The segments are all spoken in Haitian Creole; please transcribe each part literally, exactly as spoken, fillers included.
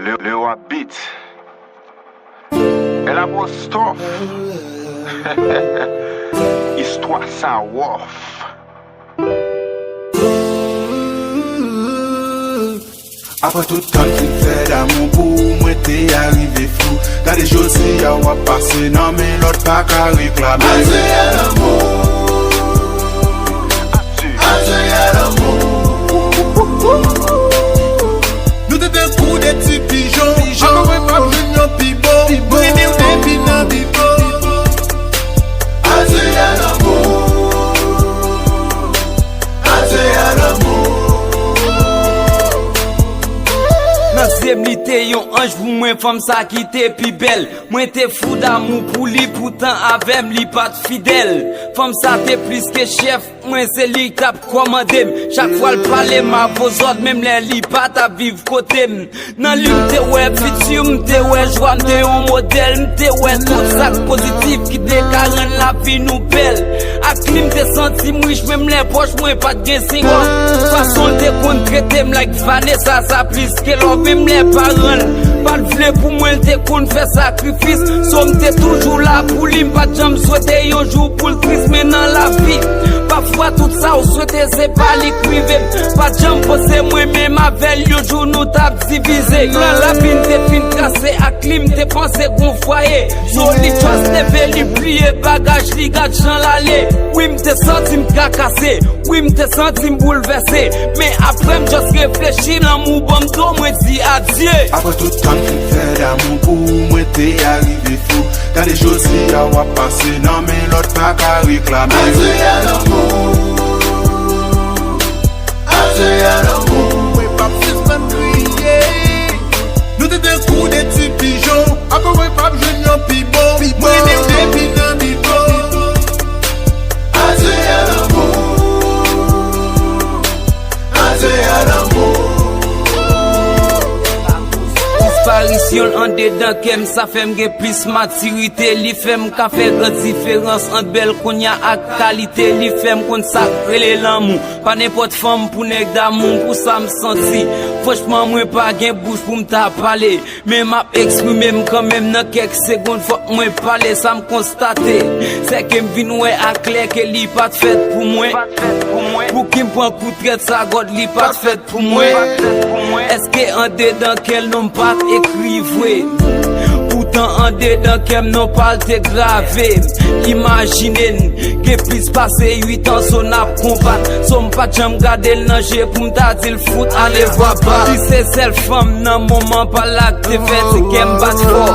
Le, le Roi Beat. El Apostrophe. Istwa sa wòf. Apre tout tan m fin fè damou pou ou, mwen te arive fou. Gade jodi a w ap pase nan men lòt, pa ka reklame. Adieu à l'amour. Adieu à l'amour. Nou te tankou de ti pijon. Ankò mwen p ap jwenn yon pi bon. Mwen renmen w depi nan bibo. Adieu à l'amour. Adieu à l'amour. Nan zye m li te yon anj pou mwen, fanm sa ki te pi bèl. Mwen te fou damou pou li, poutan avè m li pa t fidèl. Fanm sa te plis ke chèf mwen, se li k t ap kòmande m. Chak fwa l pale m avè zòt, menm lè li pa t ap viv kote m. Nan li m te wè fiti, m te wè jwa, m te yon modèl, m te wè tout sa k pozitif ki te ka rann lavi nou bèl. Ak li m te santi m rich, menm lè pòch mwen pa t gen sengòt. Fason l te konn trete m like Vanessa, sa plis ke love, menm lè paran l pa t vle pou mwen, l te konn fè sakrifis. So m te toujou la pou li, m pa t janm swete yon jou pou l tris, men nan lavi, pafwa tout sa w swete se pa li k rive. Pa t janm panse mwen menm avè l yon jou nou t ap divize. Plan lavi n te fin trase, ak li m te panse gon fwaye. So li just leve, li pliye bagaj li, gad jan l ale. Wi, m te santi m trakase. Wi, m te santi m boulvèse. Men apre m just reflechi, lanmou ban m do, mwen di adye. Apre tout tan m fin fè damou pou ou, mwen te arive fou. Gade jodi a w ap pase nan men lòt, pa ka reklame. Adieu à l'amour. Adieu à l'amour. Mwen p ap sispann kriye. Nou te tankou de ti pijon. Ankò mwen p ap jwenn yon pi bon. Mwen renmen w depi nan bibo. Adieu à l'amour. Adieu à l'amour. Disparisyon l andedan kè m, sa fè m gen plis matirite. Li fè m ka fè gran diferans ant bèl kounye a ak kalite. Li fè m konn sa k rele lanmou. Pa nenpòt fanm pou nèg damou, pou sa m santi. Franchman, mwen pa gen bouch pou m ta pale. Men m ap eksprime m kanmenm nan kèk segonn, fòk mwen pale. Sa m konstate, se ke m vin wè aklè ke li pa t fèt pou mwen. Pouki m pran kou trèt sa, God, li pa t fèt pou mwen? Èske andedan kè l non m pa t ekri vre? Poutan andedan kè m non pa l te grave. Imajine n, gen plis pase uit an, so n ap konbat. So m pa t janm gade l nan je pou m ta di l fout, ale vwa ba. Li se sèl fanm nan moman pa la k te fè ti kè m bat fò.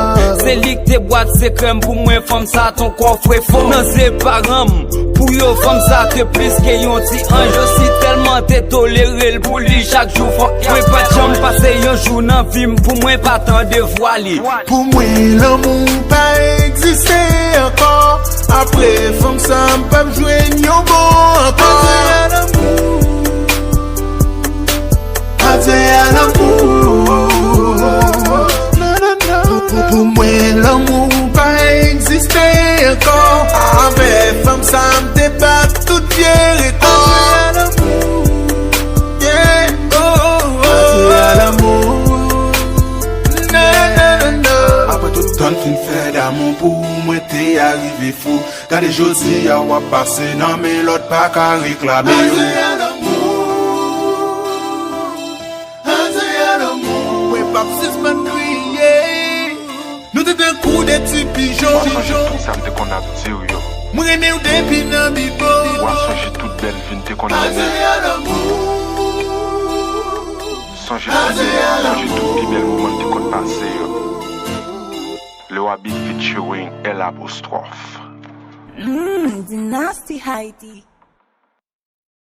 Se li k te bwat sekrè m pou mwen, fanm sa t on kòfrefò. Nan zye paran m, pou yo fanm sa te plis ke yon ti anj. Yo si tèlman te tolere l, pou li chak jou fòk mwen pa t janm pase yon jou nan vi m pou mwen pa tande vwa li. Pou mwen, lanmou pa egziste ankò. Apre fanm sa, m p ap jwenn yon bon ankò. Adieu à l'amour. Adieu à l'amour. Non, non, non. Pou, pou, pou mwen, lanmou pa egziste ankò. Avè fanm sa, m te bat tout vye rekò. Adieu à l'amour. Yeah, oh, oh, oh. Adieu à l'amour. Non, non, non, non. Apre tout tan n fin fè damou pou ou, mwen te arive fou. Gade jodi a w ap pase nan men lòt, pa ka reklame. Adieu à l'amour. Adieu à l'amour. Mwen p ap sispann kriye. Nou te tankou de ti pijon. W a sonje tout sa m te konn ap di w yo. Mwen renmen w depi nan bibo. W a sonje tout bèl vi n te konn mennen. Adieu à l'amour. Sonje tout, sonje tout pi bèl moman n te konn pase yo. Le Roi Beat featuring El Apostrophe. Mmm, Dynasty Haiti.